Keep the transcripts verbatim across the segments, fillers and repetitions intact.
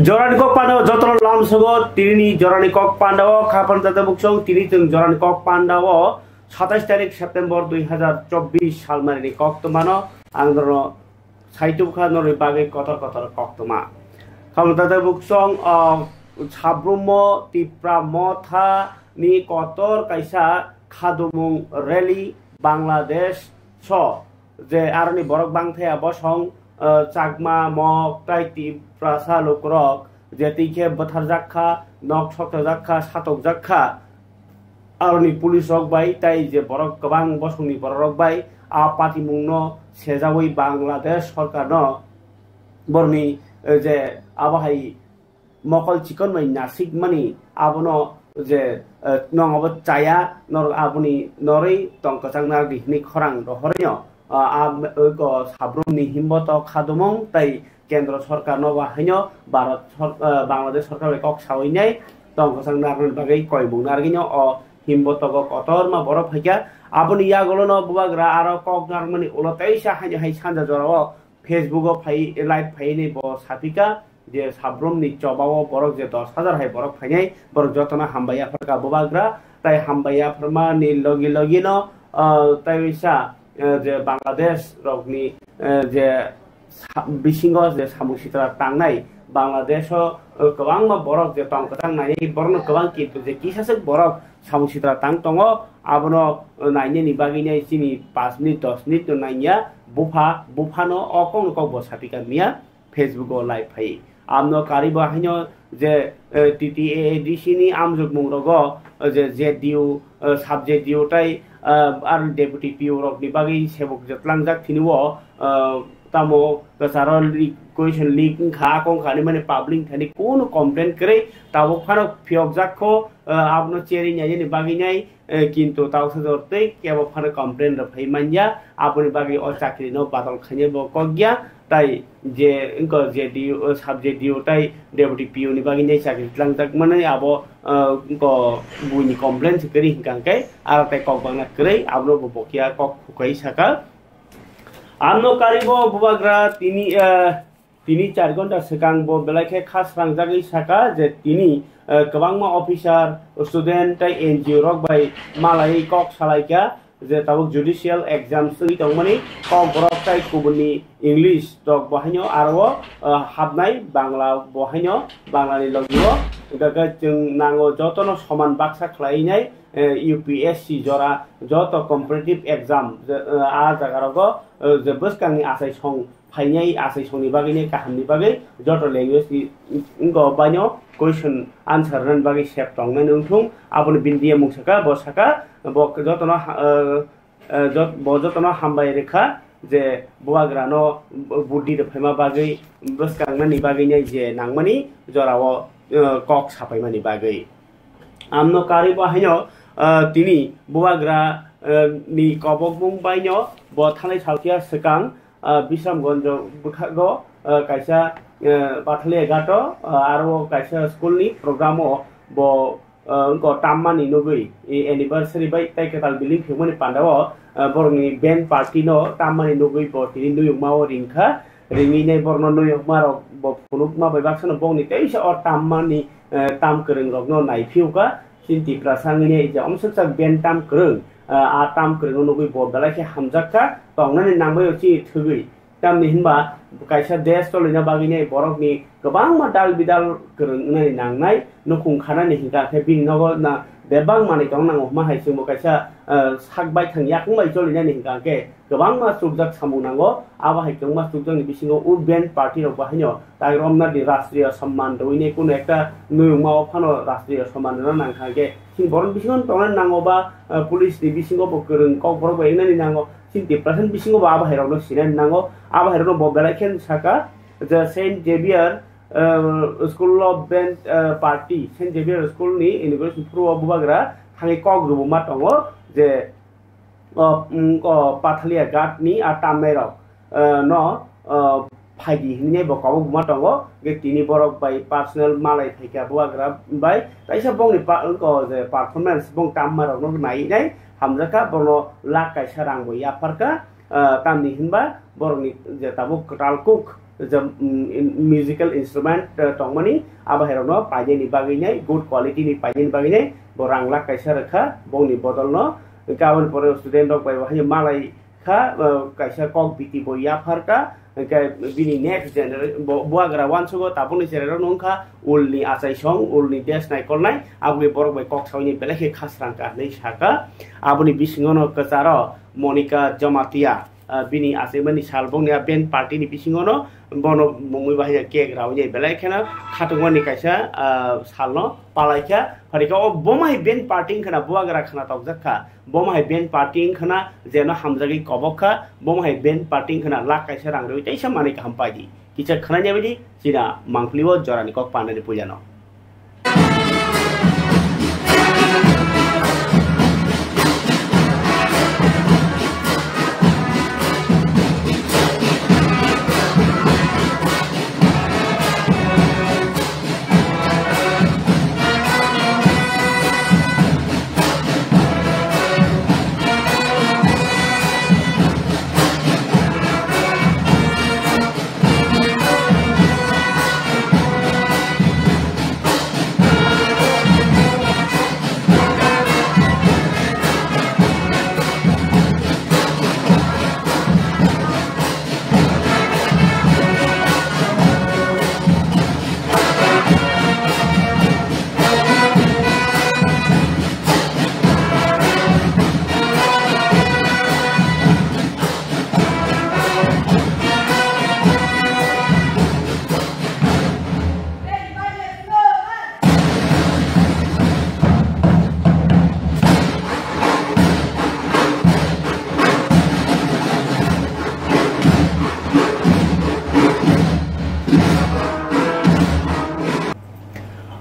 Jorani kok panda o jotono lamsogo, tinini jorani kok panda o khapang jata buksong, tini chwng jorani kok panda o satais tarik September dui hazar chobbish salmarini kok twmano ang norno saitu kha norwi bagwi kotor kotor kok twma. Khapang jata buksong, o, Sabrumo Tipra Motha ni kotor kaisa khadumung rally Bangladesh so je aroni borok bangthaya bosong, eh, Chakma, Mok, tai Tiprasa lukurok je twi khe bwtharjak kha, nok sokchajak kha, satokjak kha. Aroni police rok bai tai je borok kwbang bosongni borok rok bai a patimungno sejawi Bangladesh sorkarno boroni, eh, je abo hai mokol chikon bai nasik mani abono je, eh, nong abo chaya, nor aboni norwi tong kwchang nardi hwnwi khorang rohorino, ah, ah, eko Sabrumni himbo to khadumung tai kendro sorkar no ba haino Bharat sor-, eh, Bangladesh sorkar bai kok sawi nai tong kwchang narwknani bagwi koimung narwknino o himbo togo kotorma borok phaikha. Aboni yagulono bubagra aro kok narwkmani ulo teisa haino hai sanja jorao Facebook o phai, live phaiwi bo sapika je Sabrumni chobao borok je dos hazar hai borok phainai, borok jotono hambai yapharka bubagra, tai hambai yapharmani logi logino, ah, tai wisa, eh, je Bangladesh rokni, eh, je sa-, bisingo je samung sitra tangnai, Bangladesh o, eh, kwbangma borok je tong kwchang nai, borokno kwbang kintu je kisaswk borok samung sitra tang tongo, abono, eh, nainani bagwi nai chini panch minute, dos minute no nangya, bupha, buphano o kokno kokbo sapika miya Facebook o live phai. Amno karibo haino je, eh, T T A A D C ni amjokmung rogo, eh, je Z D U, eh, sub Z D U tai, eh, ar deputy P O rokni bagwi sebok je tlangjak thini o, eh, tamo kwcharo leak, question leak wngkha, akong kha ni mani public thani kunu complain kwrwi, tabuk phano phiyokjak kho, eh, abono cherwi nainani bagwi nai, eh, kintu tausa jor tei kebo phano complain rok phai manya, aboni bagwi o chakri no badal khaina bo kok ya, tai je wngkha Z D U, o sub Z D U tai deputy P O ni bagwi nai chakri tlangjak mani abo, eh, wngkha buini complain se kwrwi hwnkha hwnkhe aro tai kok bangna kwrwi abono bo bokia kok khukai saka. Amno karibo bubagra tini, eh, tini char ghonta swkang bo belai khe kha srangjagwi saka je tini, eh, kwbangma officer, student tei N G O rok bai malaiwi kok salaikha je tabuk judicial exam wngwi tongmani kok borok tai kubunni English rok bo haino aro, eh, hapnai Bangla bo haino Banglani logio hwnkha khe chwng nango jotono soman baksa khlai nai, eh, U P S C jora joto competitive exam je, eh, a jaga rogo, eh, je bwskangni achai song phainai achai songni bagwi nai kahamni bagwi joto language ni wngkha baino question answer rwna bagwi sep tongnai wngthung aboni bini diya mung saka bo saka bo jotono ha-, eh, eh, jot-, bo jotono hambai rwkha je bubagrano buddi rwphaima bagwi bwskangnani bagwi nai je nangmani jorao, eh, kok sapaimani bagwi. Amno karwi bo haino, eh, tini bubagra, eh, ni kobokbung baino bo thanai salkhiya swkang, ah, Bisramganj bwkhago, ah, kaisa, ah, Pathalia Ghato, ah, aro kaisa school ni program o bo, ah, wngkha tammani nugwi, i anniversary bai tei kwtal building phiyokmani pandao, ah, borokni band party no tammani nugwi bo tini nuyungma o ringkha, ringwi nai borokno nuyungma rok bo phunukma bai baksa no bongni teisa o tammani, ah, tam kwrwng rok no naiphiyokha. Chini Tiprasa wngwi nai je omsoksa band tam kwrwng, ah, a tam kwrwngno nugwi bo belai khe hamjak kha, tongnani nangbai o chini thwgwi. Tamni hinba kaisa desh cholina bagwi nai borokni kwbangma dal bidal kwrwng wngnani nangnai, nukhung khanani hinkha khe bini nogo na bebak manwi tong nango hwnma hai chwngbo kaisa, ah, sak baithang yakung bai cholinani hinkha khe kwbangma chukjak samung nango. Abo hai kwbangma chukjakni bisingo o band party rok bo haino tai romnani rashtriya samman rwinai kuno ekta nuyungma o phano rashtriya samman rwna nangkha hwnkhe chini borokni bisingo tongnani nango ba, ah, police ni bisingo bo kwrwng kok borok bai wngnani nango, chini Tiprasa ni bisingo bo abo hai rokno sinani nango. Abo hai rokno bo belai khe saka je Saint Xavier, ah, school of band, ah, party, Saint Xavier school ni inauguration phuru o bubagra thangwi kok rwma tongo je o, mm, o Pathalia Ghat ni a tammai rok, eh, no, eh, phaidi hinwi bo kobok buma tongo, hwnkhe tini borok bai personal malai phaikha bubagra bai, kaisa bongni pa-, o je performance bong tamma rokno nai nai hamjakha, bono lakh kaisa rang bo yapharkha, eh, tamni hinba borokni je tabuk kwtal kuk je, mm, in-, musical instrument, eh, tongmani, abo hai rokno painani bagwi nai, good quality ni painani bagwi nai, bo rang lakh kaisa rwkha, bongni bodolno, hwnkhe aboni pore student rok bai bo hai malai kha, eh, kaisa kok biti bo yaphar kha, hwnkhe bini next generation bo, buagra uansugo tabukni cherai rokno wngkha ulni achaisong, ulni desh naikolnai, aboni borok bai kok sawi belai khe khasrang kha hinwi sakha. Aboni bisingono kwcharo Monica Jamatia, ah, bini achaimani sal bongni a band party ni bisingono bono mungwi bahai kek rawi belai kheno khatungmani kaisa, ah, salno palaikha. Phaikhe o bomo hai band party wngkhana buagra khna tokjak kha. Bomo hai band party wngkhana jeno hamjagwi kobok kha. Bomo hai band party wngkhana lakh kaisa rang rwi teisa manwi kaham paidi. Kisa khwnanya baidi china mangpili o jorani kok pandani puilano.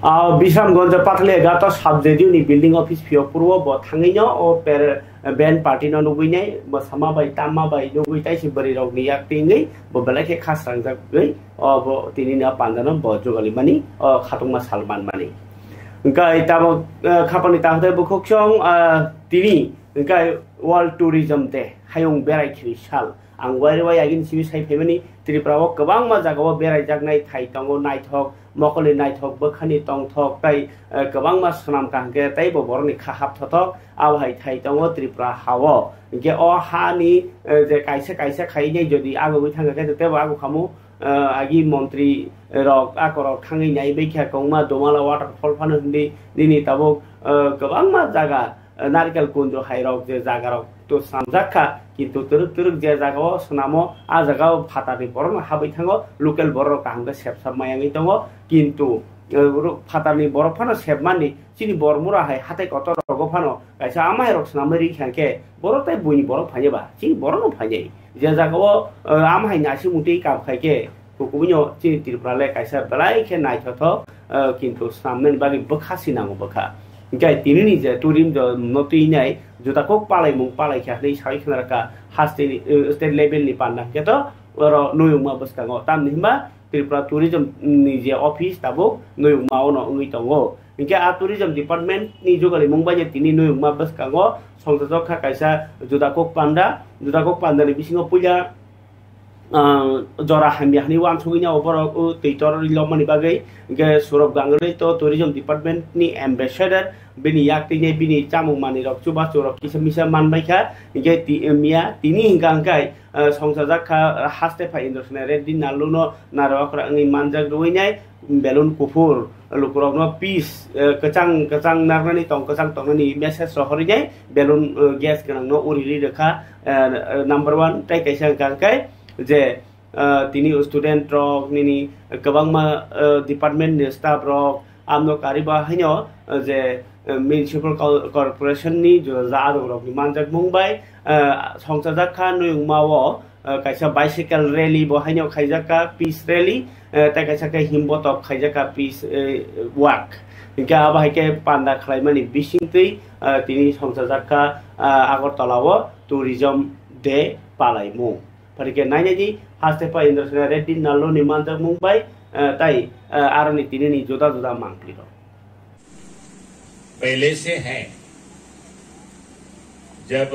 Ah, Bisramganj Pathalia Ghat o sub J D U ni building office phiyok purwo bo thangwi no o per, band party no nugwi nai, bo sama bai tamma bai nugwi taisi bwrwi rok ni yak tingwi bo belai khe khasrangjagwi o bo tini no panda no bo jugali mani o khatungma sal man mani. Hwnkhe tabok, eh, khapani takhwtai bukhuk song, ah, tini hwnkhe World Tourism Day, hayung berai khiri sal. Ang wairwi agini simi sai phaimani Tripura o kwbangma jaga o berai jaknai thai tongo, naithok, mokolni naithok, bwkhani tongthok, tai, eh, kwbangma swnam kaham khe tei bo borokni kha hap thothok, abo hai thai tongo Tripura ha o. Hwnkhe o ha ni, eh, je kaisa kaisa khai nai jodi agugwi thang khe tei bo agu khamu, eh, agi montri rok akorok thangwi nai bai kha kongma Domala waterfall phano hindi nini tabuk, eh, kwbangma jaga, eh, narikel kundru hai rok je jaga rok to swnamjak kha, kintu twrwk twrwk je jaga o swnamo, a jaga o phatar ni borok no habwi thango, local borok rok kaham khe sep sap maya wngwi tongo, kintu, eh, ro-, phatar ni borok phano sep mani chini Bormura hai hatai kotor rogo phano kaisa amai rok swnamwi ri kha khe borok tai buini borok phainai ba chini borok no phainai. Je jaga o, eh, amhai nasi mutwi kam khai khe, kukubuino chini Tripura le kaisa belai khe naithothok, eh, kintu swnamnani bagwi bwkha si nango bwkha. Hinkhe tinini je tourism no twi nai juda kok palaimung palai khe hinwi sawi khna rwkha haste ni, eh, state level ni panda hinkhe to oro Noyungma bwskango. Tamni hinba Tripura Tourism ni je office tabuk Noyungma ono wngwi tongo. Hinkhe a tourism department ni jugalimung bai tini Noyungma bwskango songchajak kha kaisa juda kok panda. Juda kok panda ni bisingo puila, ah, jora hamya hinwi uansugwi nai borok o twi tor rwi lokmani bagwi. Hinkhe Surab Ganguly to tourism department ni ambassador, bini yak twi nai bini chamung manwi rok chubachu rok kisa misa manbai kha. Hinkhe ti-, miya tini hinkha hinkhe, ah, songchajak kha, ah, haste phai Indrasena Reddy Nallu no naro okra wngwi manjak rwui nai. Belun kuphur lukurokno peace, eh, kwchang kwchang narnani tong, kwchang tongnani message rohorwi nai belun, eh, gas gwnangno uri ri rwkha, eh, number one. Tei kaisa hwnkha khe je, eh, tini student rok nini kwbangma, eh, department ni staff rok amno kari ba haino, eh, je, eh, municipal cor-, corporation ni juda juda adong rok ni manjak mung bai, eh, songchajak kha Noyungma o, eh, kaisa bicycle rally bo haino khaijak kha, peace rally, eh, tei kaisa khe himbotok khaijak kha, peace, eh, walk. Hinkhe abo hai khe panda khlaimani bisingtwi, eh, tini songchajak kha, eh, Agartala o Tourism Day palaimung. Phai khe nainai di haste phai Indrasena Reddy Nallu ni manjakmung bai, eh, tai, eh, aroni tini ni juda juda mangpli rok. पहले से है। जब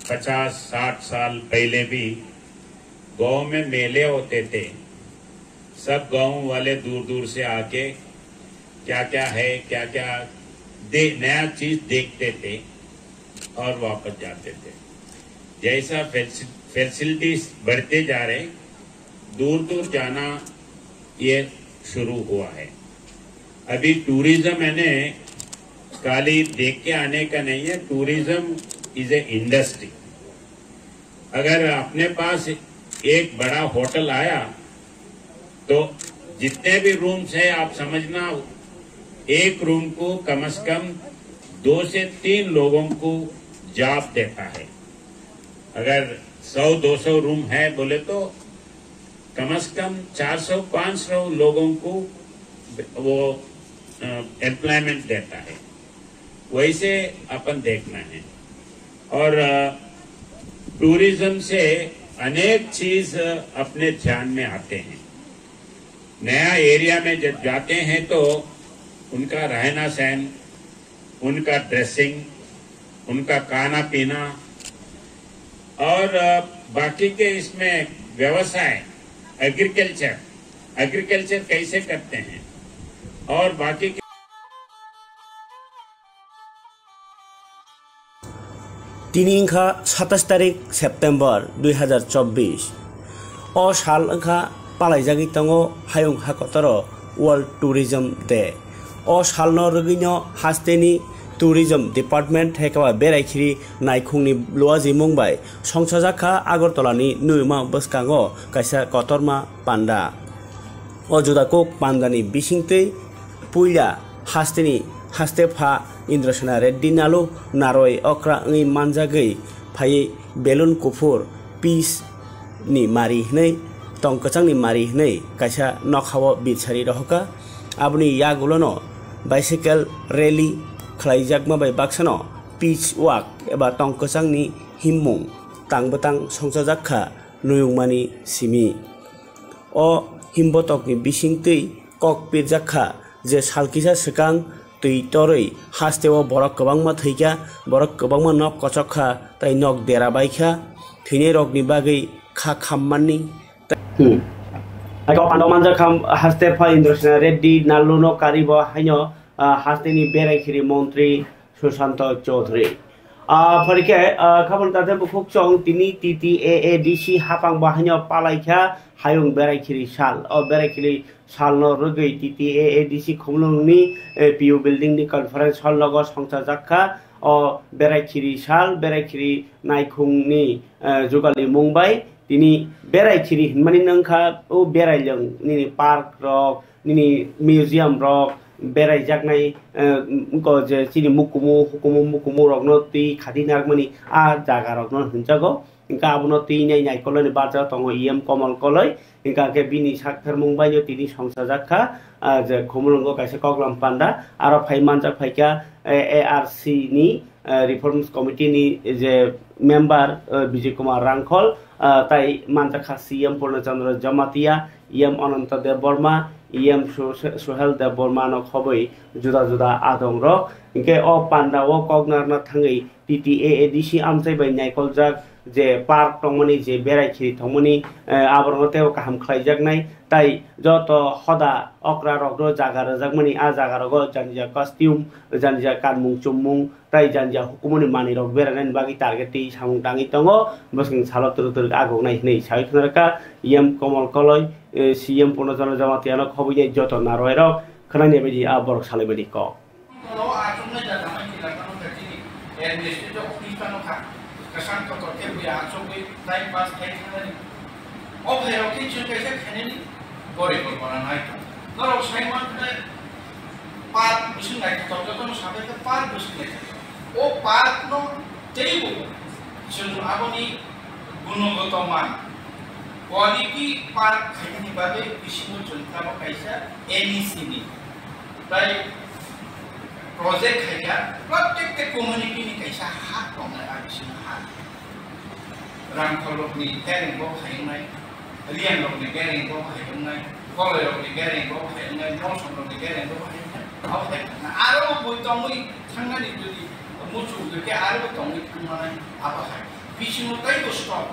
पचास साठ साल पहले भी गांव में मेले होते थे, सब गांव वाले दूर दूर से आके क्या क्या है, क्या क्या दे, नया चीज देखते थे और वापस जाते थे। जैसा फैसिलिटीज बढ़ते जा रहे, दूर दूर जाना ये शुरू हुआ है। अभी टूरिज्म मैंने खाली देख के आने का नहीं है, टूरिज्म इज ए इंडस्ट्री। अगर अपने पास एक बड़ा होटल आया तो जितने भी रूम्स है, आप समझना, एक रूम को कम से कम दो से तीन लोगों को जॉब देता है। अगर सौ दो सौ रूम है बोले तो कम से कम चार सौ पाँच सौ लोगों को वो एम्प्लॉयमेंट देता है। वैसे अपन देखना है। और टूरिज्म से अनेक चीज अपने ध्यान में आते हैं। नया एरिया में जब जाते हैं तो उनका रहना सहन, उनका ड्रेसिंग, उनका खाना पीना और बाकी के इसमें व्यवसाय, एग्रीकल्चर, एग्रीकल्चर कैसे करते हैं और बाकी के Tini wngkha satais tarik September dui hazar chobbish. O sal wngkha palaijagwi tongo hayung hakotoro World Tourism Day. O salno rwgwino hasteni Tourism Department hai khe ba berai khiri naikhungni luajimung bai songsajak kha Agartala ni nwima bwskango kaisa kotorma panda. O juda kok pandani bisingtwi puila hasteni haste pha Indrasena Reddy Nalu naroi okra wngwi manjagwi phaiwi belun kuphur peace ni mari hwnwi tong kwchangni mari hwnwi kaisa nokhao birsari rohorkha. Aboni yagulono bicycle rally khlaijakma bai baksano peace walk eba tong kwchangni himmung tang bwtang songsajak kha nuyungmani simi. O himbotokni bisingtwi kok pirjak kha je sal kisa swkang twi torwi hasteo borok kwbangma thwikha, borok kwbangma nok kochok kha tei nok dera baikha, thwinairokni bagwi kha khammanni. Hmm. Aiko pando manjak kha haste pha Indrasena Reddy Naluno karibo haino, ah, hasteni berai khiri montri Sushanta Chaudhary. Ah, phai khe, ah, khabon tate bukhuk chong tini T T A A D C hapang bo haino palai kha hayung berai khiri sal. O berai khiri salno rwgwi T T A A D C Khumulwngni, eh, P U building ni conference hall logo songchajak kha. O berai khiri sal, berai khiri naikhungni, eh, jugalimung bai tini berai khiri hinmani nangkha o berai lwng nini park rok, nini museum rok beraijaknai, eh, wngkha je chini mukumu, hukumu, mukumu rokno twi khati narwkmani a jaga rokno hinjago. Hingkhe abono twi nai naikolni barjak tongo E M Komol Koloi. Hingkha khe bini sak phermung baino tini songsajak kha, ah, je Khumulwngo kaisa koklam panda. Aro phai manjak phaikha, eh, A R C ni, eh, Reforms Committee ni je member, eh, Bijay Kumar Rangkhol, ah, tai manjak kha C M Purna Chandra Jamatia, E M Ananta Debbarma, E M Su-, Suhel Debbarma no khobwi juda juda adong rok. Hinkhe o panda o kok narwkna thangwi T T A A D C amchai bai naikoljak je park tongmani, je berai khiri tongmani, eh, aborokno teibo kaham khlaijaknai. Tai joto hoda okra rokno jaga rwjakmani, a jaga rogo jani ja costume, jani ja kanmung chummung, tai jani ja hukumuni manwi rok berainani bagwi target twi samung tangwi tongo. Bwswng salo twrwk twrwk agongnai hinwi sawi khna rwkha E M Komol Koloi, eh, C M Purna Chandra Jamatia no khobwi nai joto narwai rok khwnani baidi a borok salai baidi kok. Oro achuknai jaga mai khe lakhano khe chini administrative office phano kha. Kwchang kotor khe buya achugwi time pass khai thangnani. O phairok khe chwng kaisa khainani porikolpona nai tong. Norok sai mankhe park bwswk naithothok, jotono sabai khe park bwswk naithothok. O park no teibo chwng aboni gunogoto man. Quality park khainani bagwi bisingo chwng tabuk kaisa N E C ni tei project khaikha, prottekta community ni kaisa ha tongnai, a bisingo ha. Rangkhol rokni bereng bo hai wngnai, Riang rokni bereng bo hai wngnai, Koloi rokni bereng bo hai wngnai, Molsom rokni bereng bo hai wngnai, abo hai wngnai. Aro bo bui tongwi thangnani jodi muchung hwnkhe aro bo tongwi thangmanai abo hai. Bisingo teibo strong.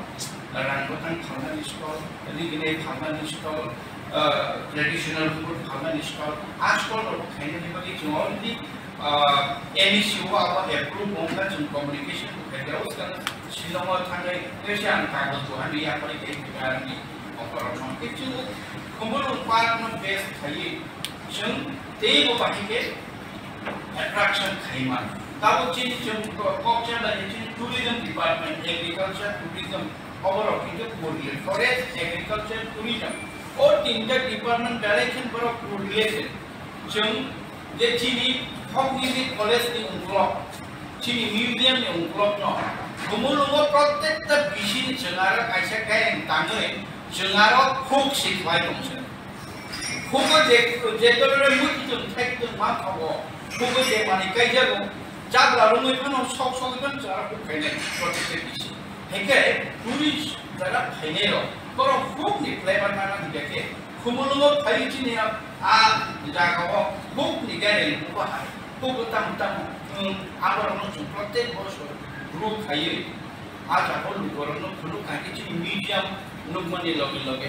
rang bwtang phalnani stall, rignai phalnani stall, ah, traditional food phalnani stall, a stall rok khainani bagwi chwng already, ah, M E C o abo approve wngkha, chwng communication bo khaikha, o swkang Shillong o thangwi tei se ang kagoj bo hamya yapari tei T P R ni offer rok no. Tei chwng Khumulwng park no base khaiwi chwng teibo bahai khe attraction khaima. Tabuk chini chwng ko-, kok chanda ni chini tourism department, agriculture, tourism, oborok hingke co-relate, forest, agriculture, tourism. O tinta department belai khe borok co-relate. Chwng je chini hokni ni college ni ungkulok, chini museum ni ungkulok no, Khumulwng o protekta bisi ni chwng aro kaisa gaireng tangwi chwng aro huk si khlai tong chwng. Hugo je, je dole mui kitung thai kitung ma thogo. Hugo je mani kaijago. Chagra rungwi phano sok sogwi phano chara kuk khainai. Protected bisi. Hingke tourist jaga phainai rok. Borok huk ni flavor mana hingke khe. Khumulwng o phai chini a, a jaga o huk ni gari ni bahai. Huk tam tam, um, aborok no chung protect bosor group khaiwi. A jaga o lukorok no phunuk kha khe chini museum nukmani loge loge.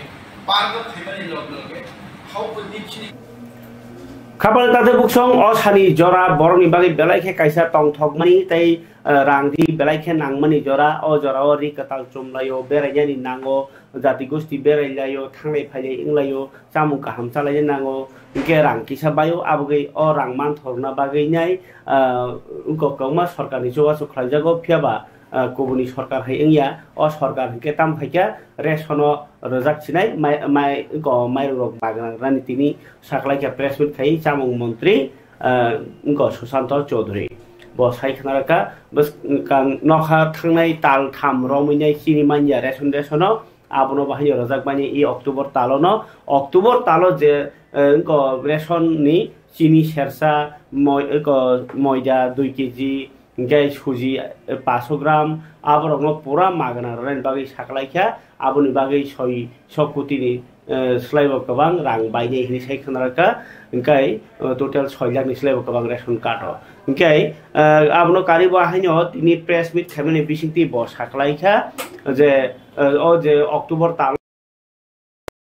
Khapal tate buksong o sani jora borokni bagwi belai khe kaisa tongthokmani tei, eh, rang ri belai khe nangmani jora. O jorao ri kwtal chumlaio, berainani nango, jati gosti berailaio, thanglai phailai wnglaio, chamung kaham chalaina nango, hwnkhe rang kisa baio, abogwi o rang manthorna bagwi nai, eh, wngkok kwbangma sorkarni chubachu khlaijago, phiyaba ah, kubuni sorkar hai wngya, o sorkar hwnkhe tamo phaikha ration o rwjak sinai mai, mai, ko mairung rok magna rani tini saklaikha press meet khai chamung montri, ah, wngkha Sushanta Chowdhury. Bo sai khna rwkha, bwskang nokha thangnai tal tham romwi nai chini manya ration ration o, abono bahai rwjak mani i October talo no, October talo je, eh, wngkha ration ni chini sersa, moi-, wngkha moida dui K G, hingke suji, eh, paso gram, aborokno pura magna rwnaini bagwi saklaikha, aboni bagwi soi sok kotini, eh, slaibo kwbang rang bainai hinwi sai khna rwkha, hingke, eh, total soi lakh ni slaibo kwbang ration card o. Hingke, eh, abono karibo haino tini press meet khaimani bisingtwi bo saklaikha je, eh, o je October tal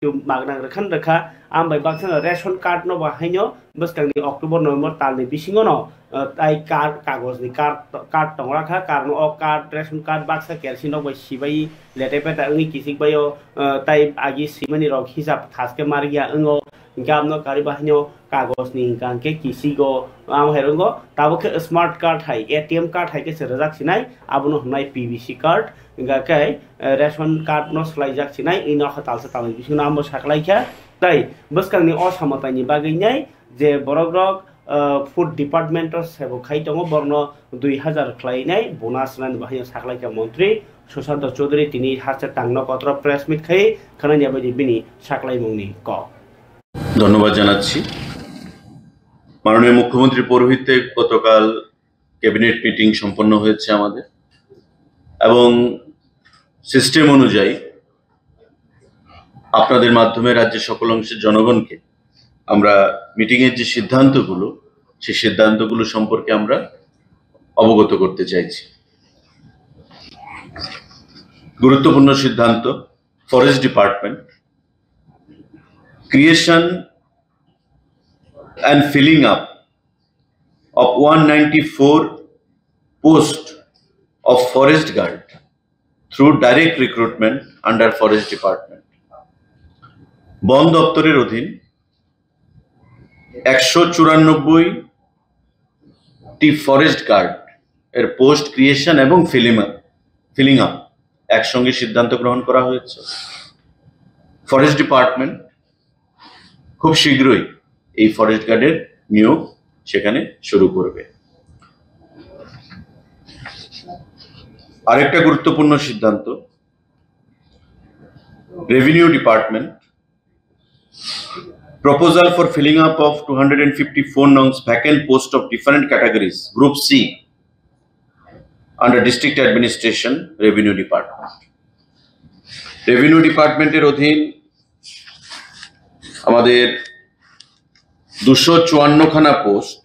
magna rwkhan rwkha, ang bai baksa ration card no bo haino bwskangni October, November talni bisingo no, eh, tai card, kagojni card, card tongrakha, karon o card, ration card baksa kerosene rok bai sibai lete peta wngwi kisik baio, eh, tai agi simani rok hisab thaske marya wngo, hingke abno kari bahaino kagojni hingka hingke kisigo, amo hai rongo, tabuk khe smart card hai, A T M card hai khe se rwjak sinai, abono hwnai P V C card, hingka khe, eh, ration card no swlaijak sinai, ino kha talsa talni bisingo amo saklaikha. Tai bwskangni o samataini bagwi nai je borok rok, eh, food department o sebo khai tongo, borokno dui hazar khlainai bonus nani bahaino saklaikha montri Sushanta Chowdhury tini haste tangno kotoro press meet khai khwnani abaidi bini saklaimungni kok. ধন্যবাদ জানাচ্ছি। মাননীয় মুখ্যমন্ত্রী পৌরোহিত্যে গতকাল cabinet meeting সম্পন্ন হয়েছে আমাদের, এবং সিস্টেম অনুযায়ী আপনাদের মাধ্যমে রাজ্যের সকল অংশের জনগণকে আমরা মিটিংয়ের যে সিদ্ধান্তগুলো, সেই সিদ্ধান্তগুলো সম্পর্কে আমরা অবগত করতে চাইছি। গুরুত্বপূর্ণ সিদ্ধান্ত, forest department, creation and filling up of one ninety-four post of forest guard through direct recruitment under forest department। বন দপ্তরের অধীন একশো চুরানব্বই টি ফরেস্ট গার্ড এর পোস্ট ক্রিয়েশন এবং ফিলিং, ফিলিং আপ একসঙ্গে সিদ্ধান্ত গ্রহণ করা হয়েছে। ফরেস্ট ডিপার্টমেন্ট খুব শীঘ্রই এই ফরেস্ট গার্ডের নিয়োগ সেখানে শুরু করবে। আরেকটা গুরুত্বপূর্ণ সিদ্ধান্ত, revenue department, proposal for filling up of two hundred and fifty-four nongs vacant post of different categories, Group C, under District Administration, Revenue Department। Revenue ডিপার্টমেন্টের অধীন আমাদের দুশো চুয়ান্নখানা পোস্ট,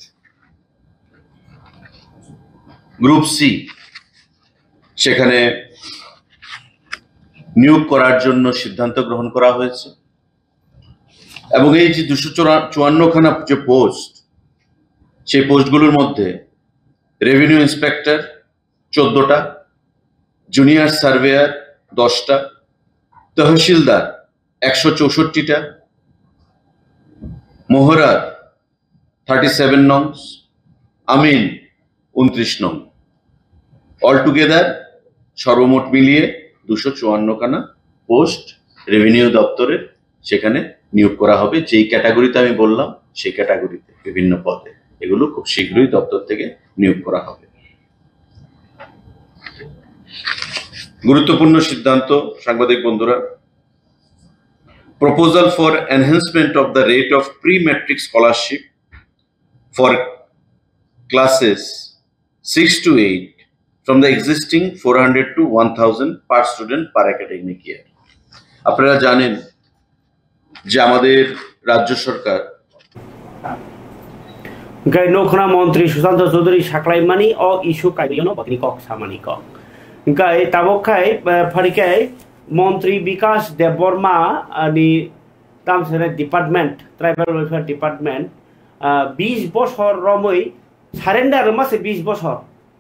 গ্রুপ সি, সেখানে নিয়োগ করার জন্য সিদ্ধান্ত গ্রহণ করা হয়েছে। এবং এই যে দুশো চুয়ান্নখানা যে পোস্ট, সেই পোস্টগুলোর মধ্যে রেভিনিউ ইন্সপেক্টর চোদ্দটা, জুনিয়র সার্ভেয়ার দশটা, তহসিলদার একশো চৌষট্টিটা, মোহরার থার্টি সেভেন নং, আমিন উনত্রিশ নং। অল টুগেদার সর্বমোট মিলিয়ে দুশো চুয়ান্নখানা পোস্ট রেভিনিউ দপ্তরের সেখানে নিয়োগ করা হবে। যেই ক্যাটাগরিতে আমি বললাম, সেই ক্যাটাগরিতে বিভিন্ন পদে এগুলো খুব শীঘ্রই দপ্তর থেকে নিয়োগ করা হবে। গুরুত্বপূর্ণ সিদ্ধান্ত, সাংবাদিক বন্ধুরা, proposal for enhancement of the rate of pre-matric scholarship for classes six to eight from the existing four hundred to one thousand per student per academic year. আপনারা জানেন যে আমাদের রাজ্য সরকার Hingke nokna montri Sushanta Chaudhary saklaimani o issue kainwino botini kok samani kok. Hingke tabok khai, eh, pharikhai montri Bikash Debbarma, ani tamsere department, tribal welfare department, ah, bis bosor romwi surrender rwma se bis bosor.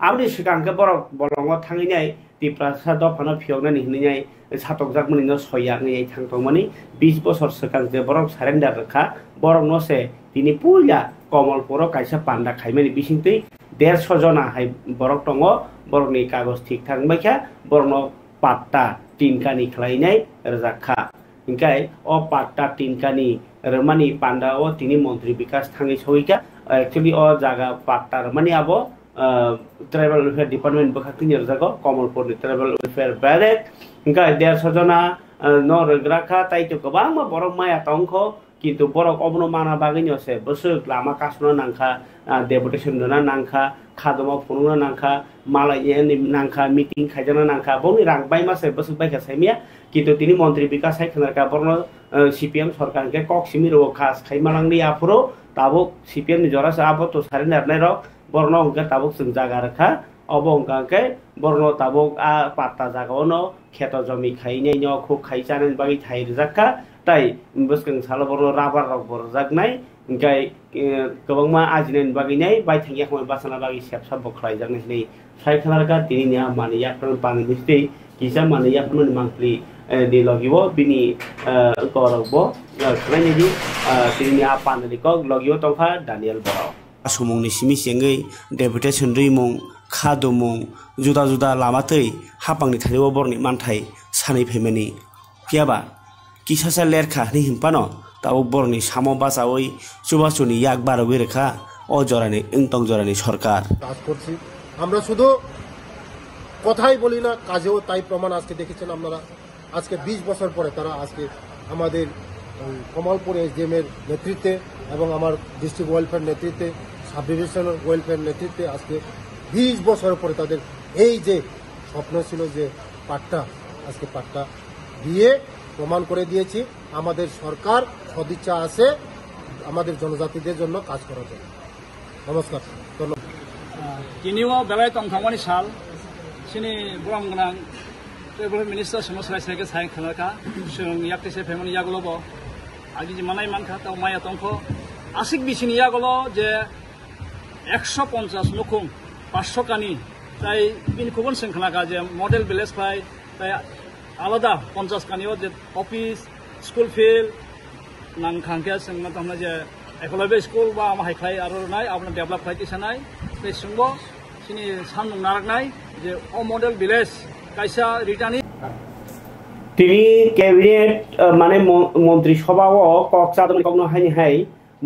Aboni swkang khe borok bolongo thangwi nai Tiprasa dophano phiyoknani hinwi nai satokjakmani no soiya wngwi nai thang tongmani. Bis bosor swkang je borok surrender rwkha, borokno se tini puila Komolpuro kaisa panda khaimani bisingtwi derso jona hai borok tongo, borokni kagoj thik thang wngbaikha, borokno patta tinkani khlainai rwjak kha. Hingke o patta tinkani rwmani panda o tini montri Bikash thangwi sogwi kha. Actually o jaga patta rwmani abo, ah, tribal welfare department bwkhak tini rwjago, Komolpurni tribal welfare barrack. Hingke derso jona, ah, no rwgra kha, tei to kwbangma borok maya tongkho, kintu borok obono mana bagwino se bwswk lama kasuna nangkha, ah, deputation rwna nangkha, khadoma phunukna nangkha, malai nangkha, meeting khaijakna nangkha, bongni rang baima se bwswk baikha saimaya. Kintu tini montri Bikash hai khwnarkha borokno, eh, C P M sorkar hwnkhe kok simi rwo kha, khai malangni aphuru tabuk C P M ni jora se abo to surrender rok borokno hwnkhe tabuk chwng jaga rwkha, obo hwnkha hwnkhe borokno tabuk a patta jaga ono kheto jomi khainai no khuk khai chanani bagwi thai rwjak kha, tai bwskang salo borokno rubber rok bo rwjaknai. Hingke, eh, kwbangma ajinani bagwi nai, baithang yakmani bachana bagwi sepsa bo khlaijaknai hinwi sai khwnarkha. Tinini a manwi yaphran pangni bisitwi kisa manwi yapharmani mangpili, eh, ni logi o bini, eh, korok bo, eh, khwlainai di, eh, tinini a panani kok logi o tongkha Daniel Borok. Asumungni simi chengwi deputation rwimung, khadumung, juda juda lama twi hapangni thani o borokni manthai sanwi phaimani. Phiya ba kisasa lerkha hwnwi hwn phano tabuk borokni samo bachaui chubachuni yak barogwi rwkha o jorani wngtong jorani sorkar. কাজ করছি। আমরা শুধু কথাই বলি না, কাজেও তাই প্রমাণ আজকে দেখেছেন আপনারা। আজকে বিশ বছর পরে তারা আজকে আমাদের, উম, কমলপুর এসডিএম এর নেতৃত্বে এবং আমার ডিস্ট্রিক্ট ওয়েলফেয়ার নেতৃত্বে, সাব ডিভিশনাল ওয়েলফেয়ার নেতৃত্বে আজকে বিশ বছর পরে তাদের এই যে স্বপ্ন ছিল যে পাট্টা, আজকে পাট্টা দিয়ে প্রমাণ করে দিয়েছি আমাদের সরকার সদিচ্ছা আছে আমাদের জনজাতিদের জন্য কাজ করার জন্য। নমস্কার, ধন্যবাদ। Tini o belai tongthokmani sal, chini borom gwnang tribal minister Somo Srai Srai khe sai khwlai kha, chwng yak tise phaimani yagulo bo agi je manai mankha, tamo maya tongkho. Aswk bisini yagulo je ekso ponchas nukhung, paanch kani, tai bini kubun chwng khwlai kha je model village phai, tai alada ponchas kani o je office, school field, nang khang khe chwng ma tongna je eklavya school ba ama hai khlai aro nai, abono develop khlai tisa nai, tei chwngbo chini samung narak nai je o model village kaisa returning. Tini cabinet, eh, mane mon-, montri sobha o kok chadokni kokno haini hai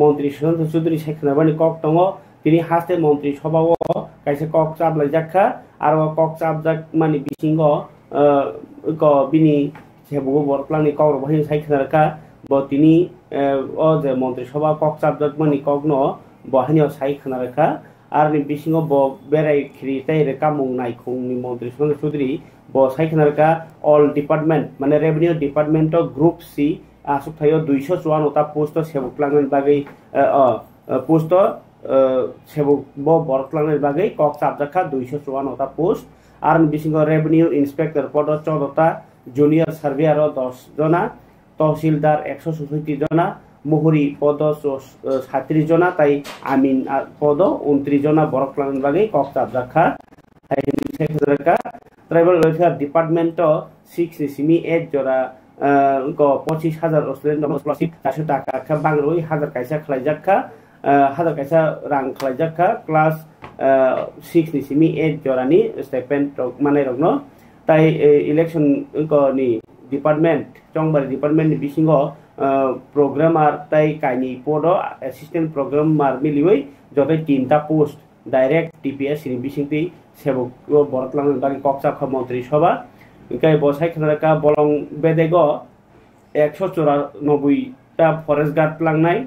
montri Sushanta Chaudhary sai khwnabani kok tongo. Tini haste montri sobha o kaisa kok chaplaijak kha, aro kok chapjak mani bisingo, eh, ko bini Sebo bo borok twlangni kok rok bo haino sai khna rwkha. Bo tini, eh, o je montri sobha kok chapjakmani kokno bo haino sai khna rwkha. Aroni bisingo bo berai khiri tei rwkamung naikhungni montri Sushanta Chaudhary bo sai khna rwkha all department, mane revenue department o group C aswk thaio duiso chuano ta post o sebuk twlangnani bagwi, eh, o, eh, post o, eh, sebuk bo borok twlangnani bagwi kok chapjak kha duiso chuano ta post. Aroni bisingo revenue inspector podo chodo ta, junior surveyor o dos jona, tahsildar ekso sosoti jona, muhuri podo so-, eh, satris jona, tai amin, ah, podo untris jona borok twlangna bagwi kok chapjak kha. Hai hwnwi sai khwjak kha, Tribal Welfare Department o six ni simi eight jora, eh, wngkha pochis hajar student rokno scholarship chairso taka kha bang rwui hajar kaisa khlaijak kha, eh, hajar kaisa rang khlaijak kha class, eh, six ni simi eight jorani stipend rok manai rokno. Tai, eh, election wngkha ni department, chongbari department ni bisingo, eh, programmer tai kainwi podo assistant programmer miliui joto tinta post direct T P S C ni bisingtwi sebuk o borok twlangna bagwi kok chap kha Montri Sobha. Hwnkhe bo sai khna kha bolong bedego ekso chora nobui ta forest guard tlangnai.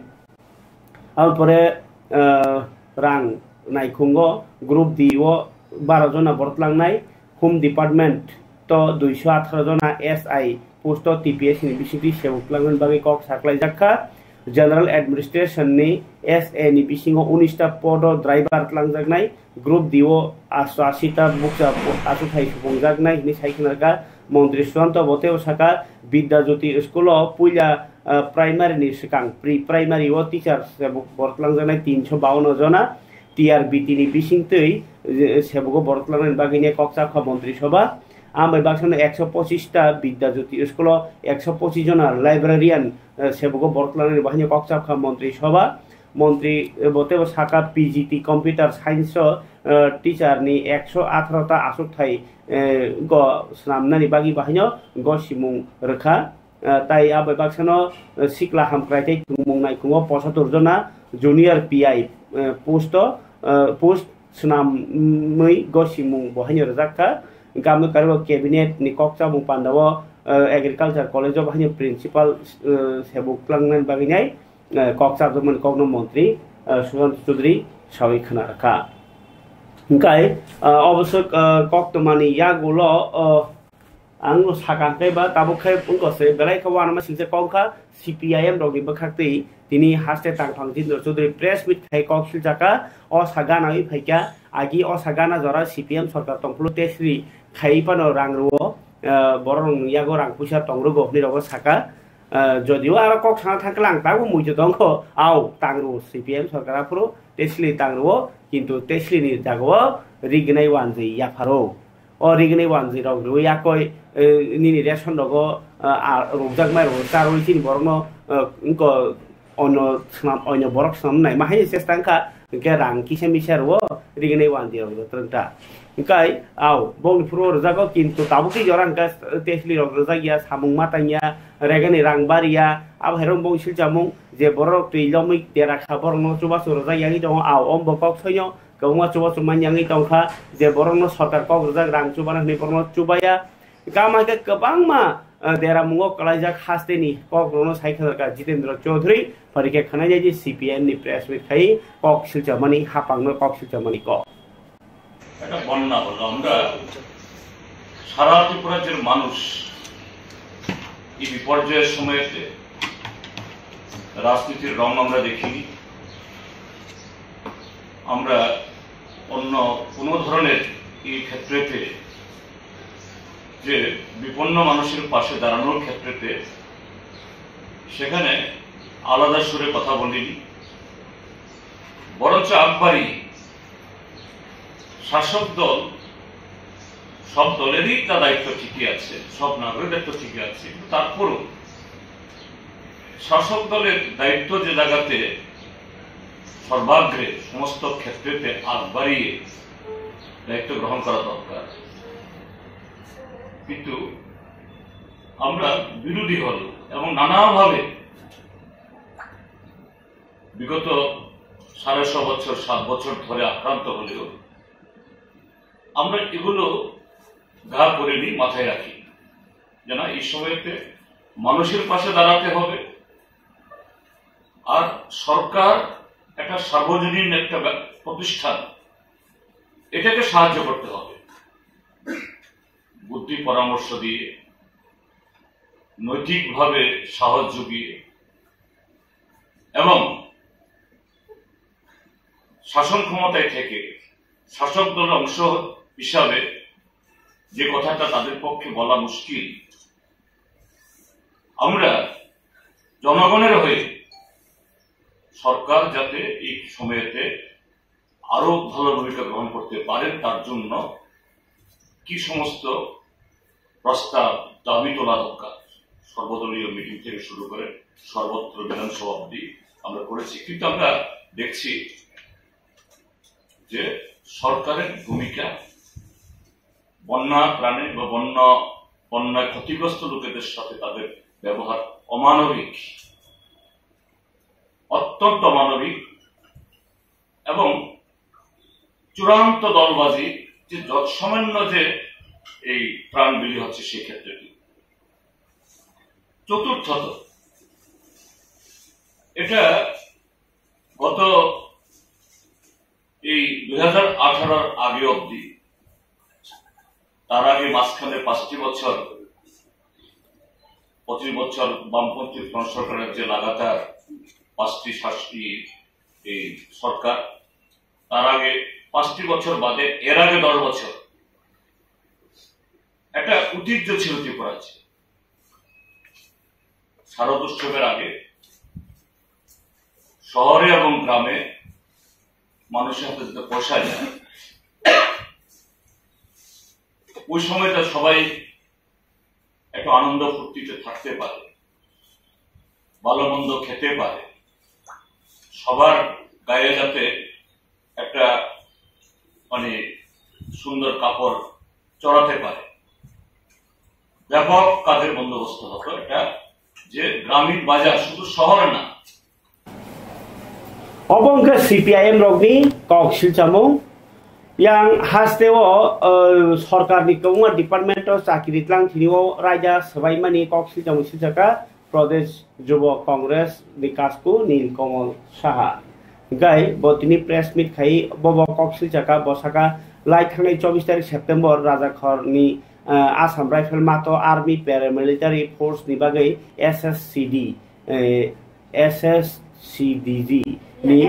Aboni pore, eh, rang naikhungo group D o baro jona borok tlangnai. Home Department to duiso atharo jona S I post o T P S C ni bisingtwi sebuk tlangnani bagwi kok saklaijak kha. General Administration ni S A ni bisingo unis ta podo driver tlangjaknai. Group D o asto ashi ta bukcha achukthai supungjaknai hwnwi sai khna kha. Montri Sushanta bo teibo saka, Bidya Jyoti school o puila, ah, primary ni swkang pre-primary o teacher sebuk borok tlangjaknai tinso bawanno jona. T R B T ni bisingtwi, eh, sebugo borok tlangnani bagwi ne kok chap kha Montri Sobha. Ambai baksano ekso pochis ta Bidya Jyoti school o ekso pochis jona librarian, eh, sebugo borok tlangnani bo haino kok chap kha Montri Sobha. Montri, eh, bo teibo saka P G T Computer Science o, eh, teacher ni ekso atharo ta achukthai, eh, go swnamnani bagwi bo haino go simung rwkha. Eh, tai abai baksano, eh, sikla hamkrai tei thwngmung naikhungo posatur jona junior P I, eh, post o, eh, post swnamwi go simung bo haino rwjak kha. Hwnkhe amoni karibo cabinet ni kok chamung pandao, eh, agriculture college o bo haino principal, eh, sebuk tlangnani bagwi nai, eh, kok chapjakmani kokno montri, eh, Sushant Chaudhary sawi khna rwkha. Hwnkhe, eh, oboswk, eh, koktwmani yagulo, eh, ang sakha khe ba tabuk khe wngkha se belai khe uanama singcha kok kha C P I M rokni bwkhaktwi tini haste tangphang Jitendra Chaudhary press meet khai kok silchakha. O sa gana wi phaikha, agi o sa gana jora C P M sorkar tongphuru tesri khai phano rang rwo, eh, borok rokni yago rang puisa tong rwgo hwnwi rogo saka. Ah, jodio aro kok sana thangkhe lang tabuk muitu tongkho, au, tangru C P M sorkar aphuru Tesli tangruo, kintu Tesli ni jagao rignai wanjwi yapharo. O rignai wanjwi rok rwi yakoi, eh, nini ration rogo, ah, ah, rukjak mai rok charwi chini borokno, eh, wngko ono swnam, ono borok swnam nai ma haino chesta wngkha, hwnkhe rang kisa misa rwo rignai wanjwi rok rwtrwng ta. Hwnkhe, au, bongni phuru rwjago, kintu tabukhe jora hwnkhe Tesli rok rwjak ya, samung ma tang ya, regani rang bari ya, abo hai rok bong silchamung, je borok rok twi lomwi dera kha, borok no chubachu rwjak yagwi tongo, au, om bo kok soino kwbangma chubachu man yangwi tongkha, je borok no sorkar kok rwjak rang chubana hwnwi borok no chubaya. Gama khe kwbangma, eh, deramungo kwlaijak hasteni kok rokno sai khwlakha Jitendra Chaudhary, phari khe khwnai nai di C P M ni press meet khai kok silchamani, hapang no kok silchamani kok. একটা বন্যা হলো। আমরা সারা ত্রিপুরাজ্যের মানুষ এই বিপর্যয়ের সময়তে রাজনীতির রং আমরা দেখিনি। আমরা অন্য কোনো ধরনের এই ক্ষেত্রেতে যে বিপন্ন মানুষের পাশে দাঁড়ানোর ক্ষেত্রেতে সেখানে আলাদা সুরে কথা বলিনি, বরঞ্চ আগ বাড়িয়ে শাসক দল, সব দলেরই তা দায়িত্ব ঠিকই আছে, সব নাগরিকের দায়িত্ব ঠিকই আছে, কিন্তু তারপরও শাসক দলের দায়িত্ব যে জায়গাতে সর্বাগ্রে সমস্ত ক্ষেত্রেতে আগ বাড়িয়ে দায়িত্ব গ্রহণ করা দরকার। কিন্তু আমরা বিরোধী হল এবং নানাভাবে বিগত সাড়ে ছ বছর, সাত বছর ধরে আক্রান্ত হলেও আমরা এগুলো ঘা করে নিয়ে মাথায় রাখি, যে না, এই সময়তে মানুষের পাশে দাঁড়াতে হবে। আর সরকার একটা সার্বজনীন একটা ব্যা-, প্রতিষ্ঠান, এটাকে সাহায্য করতে হবে বুদ্ধি পরামর্শ দিয়ে, নৈতিকভাবে সাহস জুগিয়ে এবং শাসন ক্ষমতায় থেকে শাসক দলের অংশ হিসাবে যে কথাটা তাদের পক্ষে বলা মুশকিল, আমরা জনগণের হয়ে সরকার যাতে এই সময়তে আরো ভালো ভূমিকা গ্রহণ করতে পারেন, তার জন্য কি সমস্ত প্রস্তাব, দাবি তোলা দরকার, সর্বদলীয় মিটিং থেকে শুরু করে সর্বত্র বিধানসভা অবধি আমরা করেছি। কিন্তু আমরা দেখছি যে সরকারের ভূমিকা, বন্যা প্রাণী বা বন্যা, বন্যায় ক্ষতিগ্রস্ত লোকেদের সাথে তাদের ব্যবহার অমানবিক, অত্যন্ত অমানবিক এবং চূড়ান্ত দলবাজি, যে যৎসামান্য যে এই প্রাণ বিলি হচ্ছে সেই ক্ষেত্রে। চতুর্থত, এটা গত এই দুই হাজার আঠারোর আগে অবধি, তার আগে মাঝখানে পাঁচটি বছর, পঁচিশ বছর বামপন্থী ফ্রন্ট সরকারের যে লাগাতার পাঁচটি শাসকি এই সরকার, তার আগে পাঁচটি বছর বাদে, এর আগে দশ বছর একটা ঐতিহ্য ছিল ত্রিপুরার যে শারদ উৎসবের আগে শহরে এবং গ্রামে মানুষের হাতে যাতে পয়সা যায়, ওই সময়টা সবাই একটু আনন্দ ফুর্তিতে থাকতে পারে, ভালো মন্দ খেতে পারে, সবার গায়ে যাতে একটা মানে সুন্দর কাপড় চড়াতে পারে, ব্যাপক কাজের বন্দোবস্ত হতো। এটা যে গ্রামীণ বাজার, শুধু শহরে না। Obo wngkha C P I M rokni kok silchamung. Yang haste o, uh, sorkarni kwbangma department o chakiri tlang thini o raida swbaimani kok silchamung silchakha Pradesh Jubo Congress ni kasku Nil Kamal Saha. Gai bo tini press meet khai bobo kok silchakha, bo saka lai thangnai chobbish tarik September Rajakhor ni, uh, Assam Rifle mato Army Paramilitary Force ni bagwi S S C D, eh, S S C D G ni,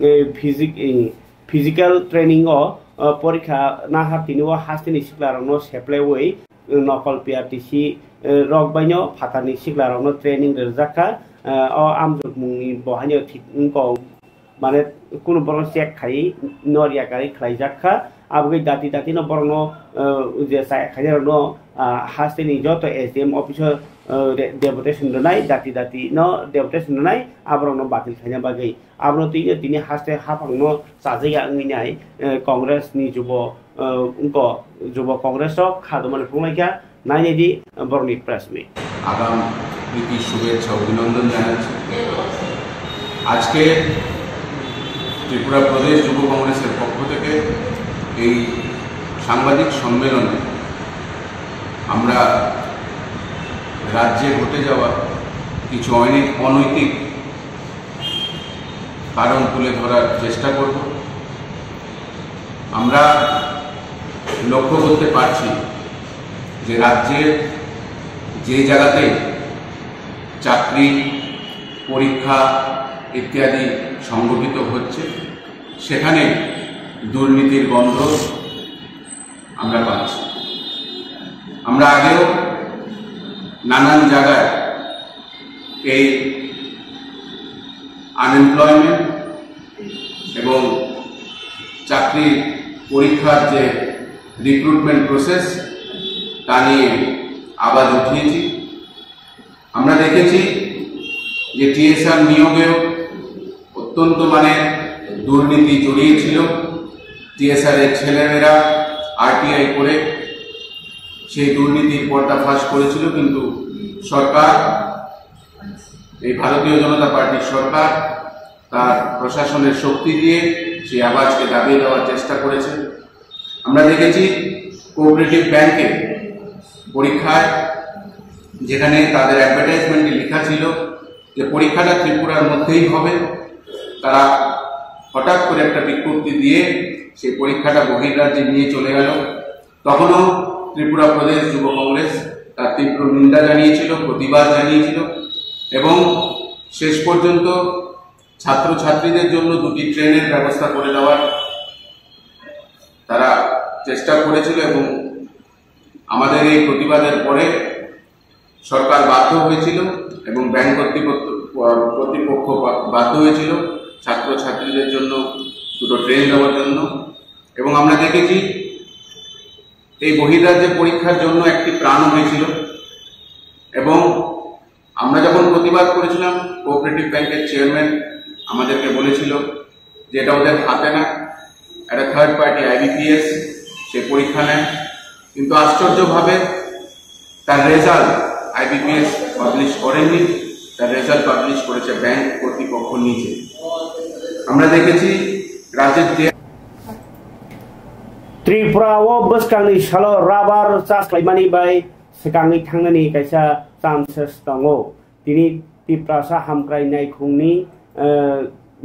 eh, physic-, eh, physical training o, eh, porikha nahar tini o hasteni siklarokno seplaiwi, eh, nokol P R T C, eh, rok baino phatarni siklarokno training rwjakha, eh, o amjokmungni bo haino thik wngkha. Mane kunu borok check khai no riyakari khlaijak kha. Aboni dati dati no borok no, uh, je chaya khaina rok no, uh, haste ni joto S D M office o, uh, re-, deputation rwnai, dati dati no deputation rwnai, aborok no batil khaina bagwi. Abono twi no tini haste haphang no chajaya wngwi nai, uh, Congress ni jubo, uh, wngko jubo Congress o kha dwmani phunuknai kha. Nainai di, borokni press meet. আগাম প্রীতি শুভেচ্ছা অভিনন্দন জানাচ্ছি। আজকে ত্রিপুরা প্রদেশ যুব কংগ্রেসের পক্ষ থেকে এই সাংবাদিক সম্মেলনে আমরা রাজ্যে ঘটে যাওয়া কিছু অনেক অনৈতিক কারণ তুলে ধরার চেষ্টা করব। আমরা লক্ষ্য করতে পারছি যে রাজ্যে যে জায়গাতে চাকরি, পরীক্ষা ইত্যাদি সংগঠিত হচ্ছে, সেখানে দুর্নীতির গন্ধ আমরা পাচ্ছি। আমরা আগেও নানান জায়গায় এই আনএমপ্লয়মেন্ট এবং চাকরির পরীক্ষার যে রিক্রুটমেন্ট প্রসেস, তা নিয়ে আওয়াজ উঠিয়েছি। আমরা দেখেছি যে টিএসআর নিয়োগেও অত্যন্ত মানে দুর্নীতি জড়িয়ে ছিল। টিএসআর এর ছেলেমেয়েরা আরটিআই করে সেই দুর্নীতির পর্দাফাশ করেছিল, কিন্তু সরকার, এই ভারতীয় জনতা পার্টির সরকার তার প্রশাসনের শক্তি দিয়ে সেই আওয়াজকে দাবিয়ে দেওয়ার চেষ্টা করেছে। আমরা দেখেছি কোঅপারেটিভ ব্যাংকে পরীক্ষায়, যেখানে তাদের অ্যাডভার্টাইজমেন্টে লেখা ছিল যে পরীক্ষাটা ত্রিপুরার মধ্যেই হবে, তারা হঠাৎ করে একটা বিজ্ঞপ্তি দিয়ে সেই পরীক্ষাটা বহির্রাজ্যে নিয়ে চলে গেল। তখনও ত্রিপুরা প্রদেশ যুব কংগ্রেস তার তীব্র নিন্দা জানিয়েছিল, প্রতিবাদ জানিয়েছিল এবং শেষ পর্যন্ত ছাত্রছাত্রীদের জন্য দুটি ট্রেনের ব্যবস্থা করে দেওয়ার তারা চেষ্টা করেছিল এবং আমাদের এই প্রতিবাদের পরে সরকার বাধ্য হয়েছিল এবং ব্যাংক কর্তৃপক্ষ কর্তৃপক্ষ বা- বাধ্য হয়েছিল ছাত্রছাত্রীদের জন্য দুটো ট্রেন দেওয়ার জন্য। এবং আমরা দেখেছি এই বহির্রাজ্যে পরীক্ষার জন্য একটি প্রাণও হয়েছিল। এবং আমরা যখন প্রতিবাদ করেছিলাম, কোঅপারেটিভ ব্যাংকের চেয়ারম্যান আমাদেরকে বলেছিল যে এটা ওদের হাতে না, একটা থার্ড পার্টি আইবিপিএস সে পরীক্ষা নেয়। কিন্তু আশ্চর্যভাবে তার রেজাল্ট আইবিপিএস পাবলিশ করেনি, তার রেজাল্ট পাবলিশ করেছে ব্যাংক কর্তৃপক্ষ নিজে। আমরা দেখেছি রাজ্যের যে Tripura o bwskangni salo rubber chas khlaimani bai swkangwi thangnani kaisa chances tongo. Tini Tiprasa Hamkrai Naikhungni, eh,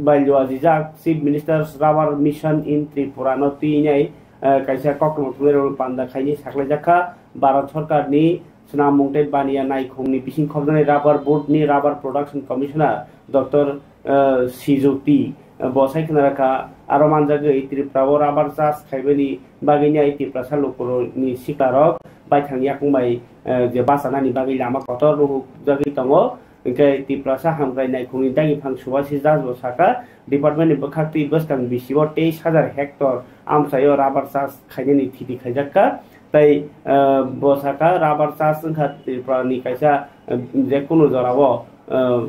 bai luajijak Chief Minister's Rubber Mission in Tripura no twinai, eh, kaisa kokrwng thumnairokno panda khaini saklaijakha Bharat Sorkarni Swnamung tei Baniya Naikhungni bising khobjaknai Rubber Board ni Rubber Production Commissioner Doctor, eh, Sijuti, eh, bo sai khna rakha, aro manjagwi Tripura o rubber chas khaibani bagwini ai Tiprasa lukurokni siklarok baithang yakung bai, eh, je bachanani bagwi lama kotor ruhukjagwi tongo. Hwnkhe Tiprasa Hamkrai Naikhungni dagi phang Subhasis Das bo sakha, department ni bwkhaktwi bwskang bisi o teis hajar hectare amchaio rubber chas khainani thiti khaijakha. Tei, eh, bo sakha, rubber chas wngkha Tripura ni kaisa, eh, jekunu jorao, eh,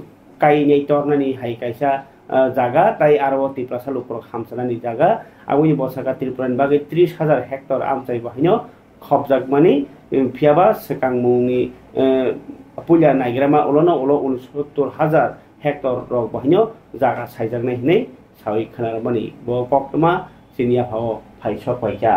kainai tornani hai kaisa, eh, jaga, tei aro o Tiprasa lukurok hamchanani jaga. Aboni bo sakha Tripura ni bagwi tris hajar hectare amchai bo haino khopjakmani, eh, phiyaba swkangmungni, eh, puila naigrama ulono ulo unsottor hajar hectare rok bo haino jaga saijaknai hinwi sawi khwnarwmani bo koktwma chini yaphao phai sok paikha.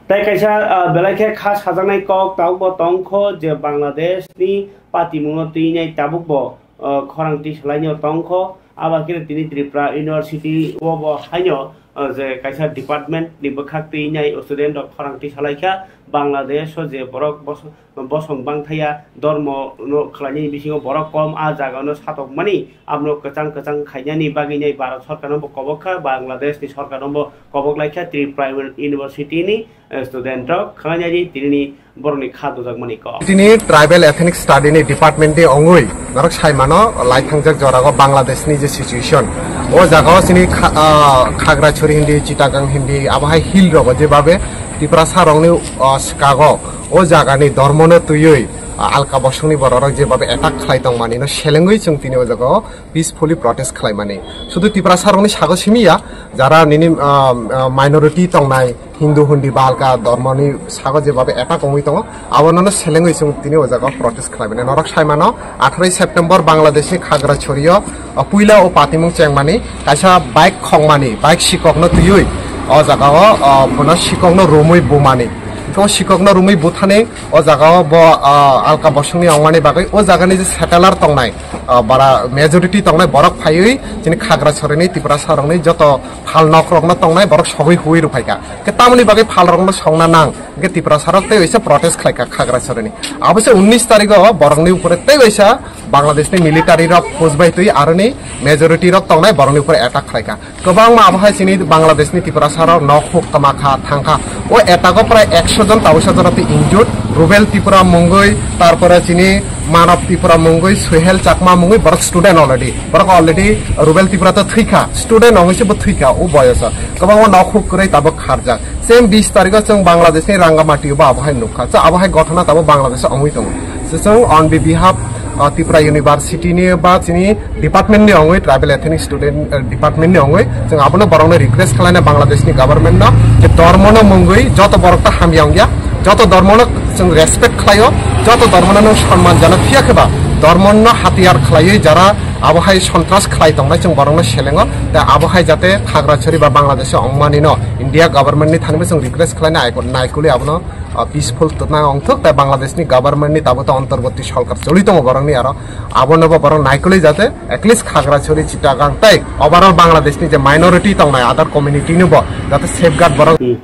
Tei kaisa, ah, belai khe kha sajaknai kok tabukbo tongkho je Bangladesh ni patimungno twinai tabukbo, ah, khorang tisalaino tongkho. Abo khe tini Tripura University o bo haino, ah, je kaisa department ni bwkhak twinai student rok khorang tisalaikha. Bangladesh o je borok bos- bosong bangthaya, dormo no khlainani bisingo borok kom, a jaga no satokmani, abono kwchang kwchang khainani bagwi nai Bharat Sorkar no bo kobok kha, Bangladesh ni Sorkar no bo kobok lai kha, Tripura University ni, eh, student rok khlainani tini borok ni kha dujak mani kok. Tini Tribal Ethnic Study ni department ni ongwi norok sai mano lai thangjak jora o Bangladesh ni je situation, o jaga o chini kha-, ah, Khagrachari hindi, Chittagong hindi, abo hai hill rogo je babe Tiprasa rokni, ah, swkago o jagani dormono twiwi, ah, alka bosongni bororok jebhabe attack khlai tongmani no selengwi chwng tini o jaga o peacefully protest khlaimani. Sudu Tiprasa rokni sago simi ya, jara nini, ah, ah, minority tongnai, Hindu hundi ba alka dormoni sago jebhabe attack wngwi tongo, abono no selengwi chwng tini o jaga o protest khlaimani. Norok sai mano, atharowi September Bangladeshni Khagrachorio, ah, puila o patimung chengmani, kaisa bike khongmani, bike sikokno twiwi o jaga o, ah, bono sikokno romwi bumani. Hwnkhe o sikokno romwi buthani o jaga o bo, ah, alka bosongni ongmani bagwi o jagani je settler tongnai, ah, bara majority tongnai borok phaiwi chini Khagrachorini Tiprasa rokni joto phal nok rokno tongnai borok sogwi huwi rwphaikha. Hwnkhe tamoni bagwi phal rokno songna nang hwnkhe Tiprasa rok tei waisa protest khlaikha Khagrachorini. Abo se unnish tarikh o borokni upore tei waisa Bangladeshni military rok phus bai twi aroni majority rok tongnai borokni upore attack khlaikha. Kwbangma abo hai chini Bangladeshni Tiprasa rok nok huk kwma kha thang kha. O attack o prai ekso jon tabuksa jora twi injured, Rubel Tripura mungwi, tarpore chini Manav Tripura mungwi, Suhel Chakma mungwi borok student already. Borok already Rubel Tripura to thwi kha, student wngwi se bo thwi kha o boyoso. Kwbangma nok huk kwrwi tabuk kharjak. Same bis tarikh o chwng Bangladeshni Rangamati o bo abo hai nukha. Cha abo hai ghotona tabuk Bangladesh o wngwi tongo. Chwng on be behalf, uh, Tripura University ni ba chini department ni wngwi, Tribal Ethnic Student, uh, department ni wngwi chwng abono borokno request khlaina Bangladesh ni government no je dormo no mungwi joto borok ta hamya wngya, joto dormo no chwng respect khlaio, joto dormo no nwng sonman janok phiya khe ba dormo no hatiyar khlaiwi jara abo hai sontras khlai tongnai chwng borokno selengo, tei abo hai jate Khagrachari ba Bangladesh o wngmani no India government ni thani bo chwng request khlaina naikolwi abono, uh, peaceful twtna wngthok, tei Bangladesh ni government ni tabuk to antorborti sorkar choli tongo borokni aro, abono bo borok naikolwi jate at least Khagrachari, Chittagong tei overall Bangladesh ni je minority tongnai other community no bo jate safeguard borok. Hmm.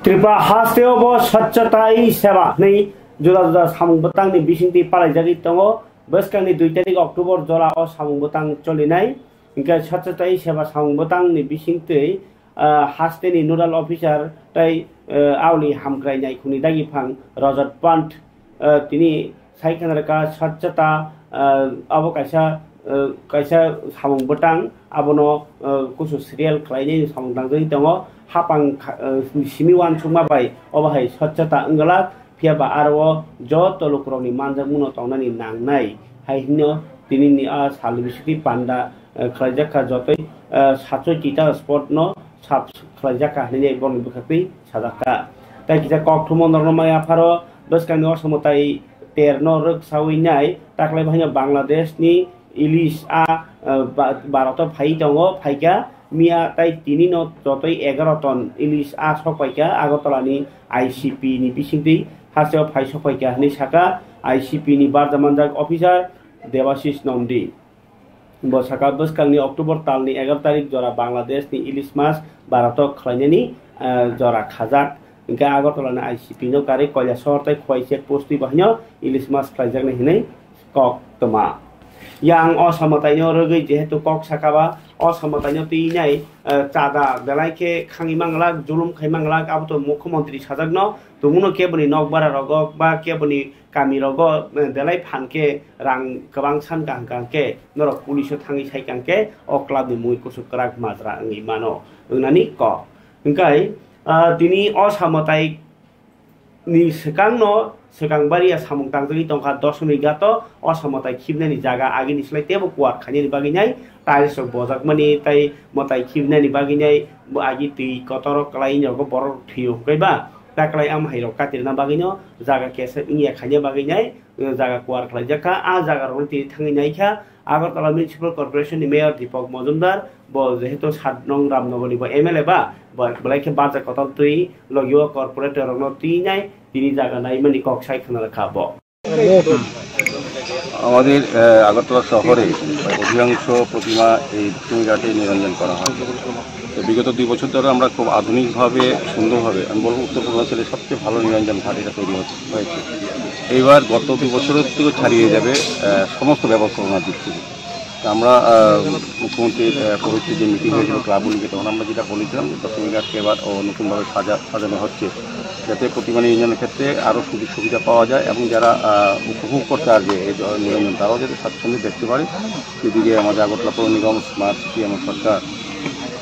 Tripura hasteo bo Swachhata Hi Seva hwnwi juda juda samung bwtangni bisingtwi palaijagwi tongo. Bwskangni dui tarik October jora o samung bwtang cholinai. Hingke Swachhata Hi Seva samung bwtangni bisingtwi ah, hasteni nodal officer tei, ah, auli hamkrai naikhungni dagiphang Rajat Pant, ah, tini sai khna rwkha swchhata, ah, abo kaisa, ah, kaisa samung bwtang, abono, ah, kusu serial khlainai samung tangjagwi tongo. Hapang kha-, ah, simi uansukma bai obo hai swchhata wngwlak, phiya ba aro o joto lukurokni manjakmano tongnani nangnai hai hwnwi tinini a sal bisingtwi panda, ah, khlaijak kha, jotoi, ah, satsoi tita sport no sap khlaijak kha hinwi borokni bwkhaktwi sajak kha. Tei kisa kokthumo norokno maya pharo bwskangni Osamo tai ter no rwksawi nai taklai bahaino Bangladesh ni ilis a, ah, ba-, Bharat o phai tongo, phaikha miya tai tini no jotoi egaroh ton ilis a sokpaikha Agartala ni I C P ni bisingtwi hasteo phai sokpaikha hinwi sakha I C P ni barjamanjak officer Debashish Nandi. Bo sakha, bwskangni October talni egaroh tarik jora Bangladesh ni ilis mas Bharat o khlainani, ah, jora khajak. Hwnkhe Agartala ni I C P no karwi Koilasahar tei Khowai check post twi bahaino ilis mas khlaijaknai hinwi kok tma. Yang Osamo taino rwgwi jehetu kok sakha ba, Osamo taino twi nai, ah, chada belai khe khangwi manglak, julum khai manglak, abo to mukhyamantri sajakno, tongmano keboni nokbara rogo ba keboni kami rogo, eh, belai phan khe rang kwbang san kaham kaham khe norok police o thangwi sai kaham khe o club ni mui kusu kwrak majra wngwi mano wngnani kok. Hwnkhe, ah, tini Osamo tai ni swkang no swkang baria samung tangjagwi tongkha Dosomighat o Osamo tai khibnani jaga agini slai teibo kuwar khainani bagwi nai tiles rok bojakmani tei mwtai khibnani bagwi nai bo agi twi kotor o kwlai wngya borok thwio hwnkhe ba taklai am hai rok katirna bagwi no jaga kesa wngya khaina bagwi nai jaga kuwar khlaijak kha. A jaga rokno tini thangwi nai kha Agartala Municipal Corporation ni Mayor Deepak Majumdar, bo jehetu sat nong Ramnagar ni bo M L A ba, bo belai khe barjak kotor twi logi o corporator rokno twi nai tini jaga naimani kok sai khna rwkha bo. আমাদের আহ, আগরতলা শহরে প্রায় অধিকাংশ প্রতিমা এই দক্ষিণঘাটে নিরঞ্জন করা হয়। তো বিগত দুই বছর ধরে আমরা খুব আধুনিকভাবে, সুন্দরভাবে, আমি বলবো উত্তর পূর্বাঞ্চলের সবচেয়ে ভালো নিরঞ্জন ঘাট এটা তৈরি হচ্ছে, হয়েছে। এইবার গত দুই বছরের থেকেও ছাড়িয়ে যাবে আহ, সমস্ত ব্যবস্থাপনার দিক থেকে। তো আমরা আহ, মুখ্যমন্ত্রীর আহ, পরবর্তী যে মিটিং হয়েছিল ক্লাব উইকে, তখন আমরা যেটা বলেছিলাম যে দক্ষিণঘাটকে এবার ও নতুনভাবে সাজা সাজানো হচ্ছে, যাতে প্রতিমা নিরঞ্জনের ক্ষেত্রে আরও সুযোগ সুবিধা পাওয়া যায় এবং যারা আহ, উপভোগ করতে আসবে এই জ- নিরঞ্জন, তারাও যাতে স্বাচ্ছন্দ্যে দেখতে পারে। এদিকে আমাদের আগরতলা পৌর নিগম, স্মার্ট সিটি, আমার সরকার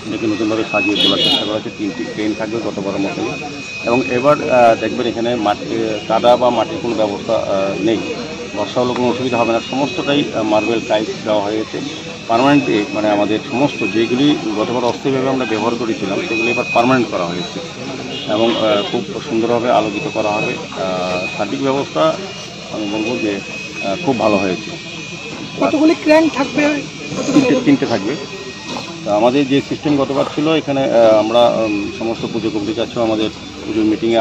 এটাকে নতুনভাবে সাজিয়ে তোলার চেষ্টা করা হচ্ছে। তিনটি ক্রেন থাকবে গতবারের মতোই। এবং এবার আহ, দেখবেন এখানে মাটি, কাদা বা মাটির কোনো ব্যবস্থা আহ, নেই। বর্ষা হলে কোনো অসুবিধা হবে না, সমস্তটাই মার্বেল টাইলস দেওয়া হয়েছে। পার্মানেন্টলি মানে আমাদের সমস্ত যেগুলি গতবার অস্থায়ীভাবে আমরা ব্যবহার করেছিলাম, সেগুলি এবার পার্মানেন্ট করা হয়েছে এবং আহ, খুব সুন্দরভাবে আলোকিত করা হবে। আহ, সার্বিক ব্যবস্থা আমি বলবো যে আহ, খুব ভালো হয়েছে। কতগুলি ক্রেন থাকবে? তিনটে, তিনটে থাকবে। তো আমাদের যে সিস্টেম গতবার ছিল, এখানে আহ, আমরা উম, সমস্ত পুজো কমিটির কাছেও আমাদের পুজোর মিটিংয়ে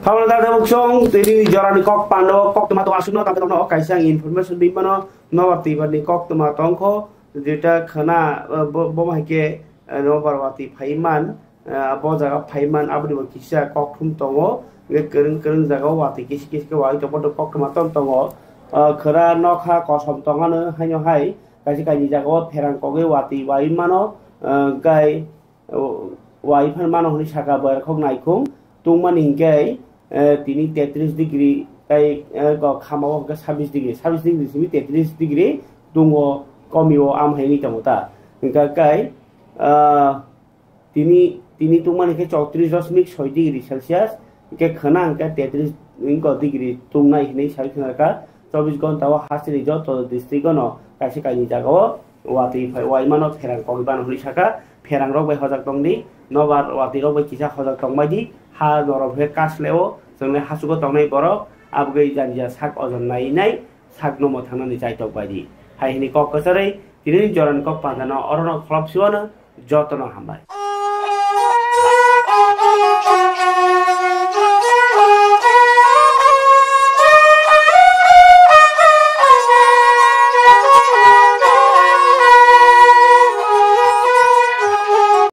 Phamal dada buksong tini jorani kok pando kok toma to asukno tamo tamo kaisa information di mano nobar tibar ni kok toma tongkho jeta khana, eh, bo bo hai khe, eh, nobar wati phaiman, eh, bo jaga phaiman aboni bo kisa kok thum tongo, hwnkhe kwrwng kwrwng jaga o wati kisi kisi khe wai tongbo kok toma tom tongo. Eh, khwra nokha kosom tongano haino hai kaisa kaini jaga o pherang kogwi wati wai mano, eh, gai o, wai phan mano hwnwi saka boyar khok naikhung tungmani hinkhe, eh, tini tetris degree tei, eh, go khama o hinkhe sabis degree, sabis degree simi tetris degree tungo, komi o am hai wngwi tongo ta. Hinkha kai, ah, tini, tini tungmani khe chowtris dosmik soi degree Celsius, hinkhe khwna hinkhe tetris wngko degree tungnai hinwi sawi khna kha. Chobis ghonta o hasteni joto district o no kaisa kaini jaga o watwi phai waimano pherang kogwi mano hwnwi sakha. Pherang rok bai hojak tongdi, nobar watwi rok bai kisa hojak tongbai di, ha norok hwnkhe kasle o chwngle hachugo tongnai borok, abgwi janija sak ojon nai nai sak nomo thangnani chaitok bai di. Hai hwnwi kok kwcharwi tinini jorani kok pandano orono kholop siwano jotono hambai.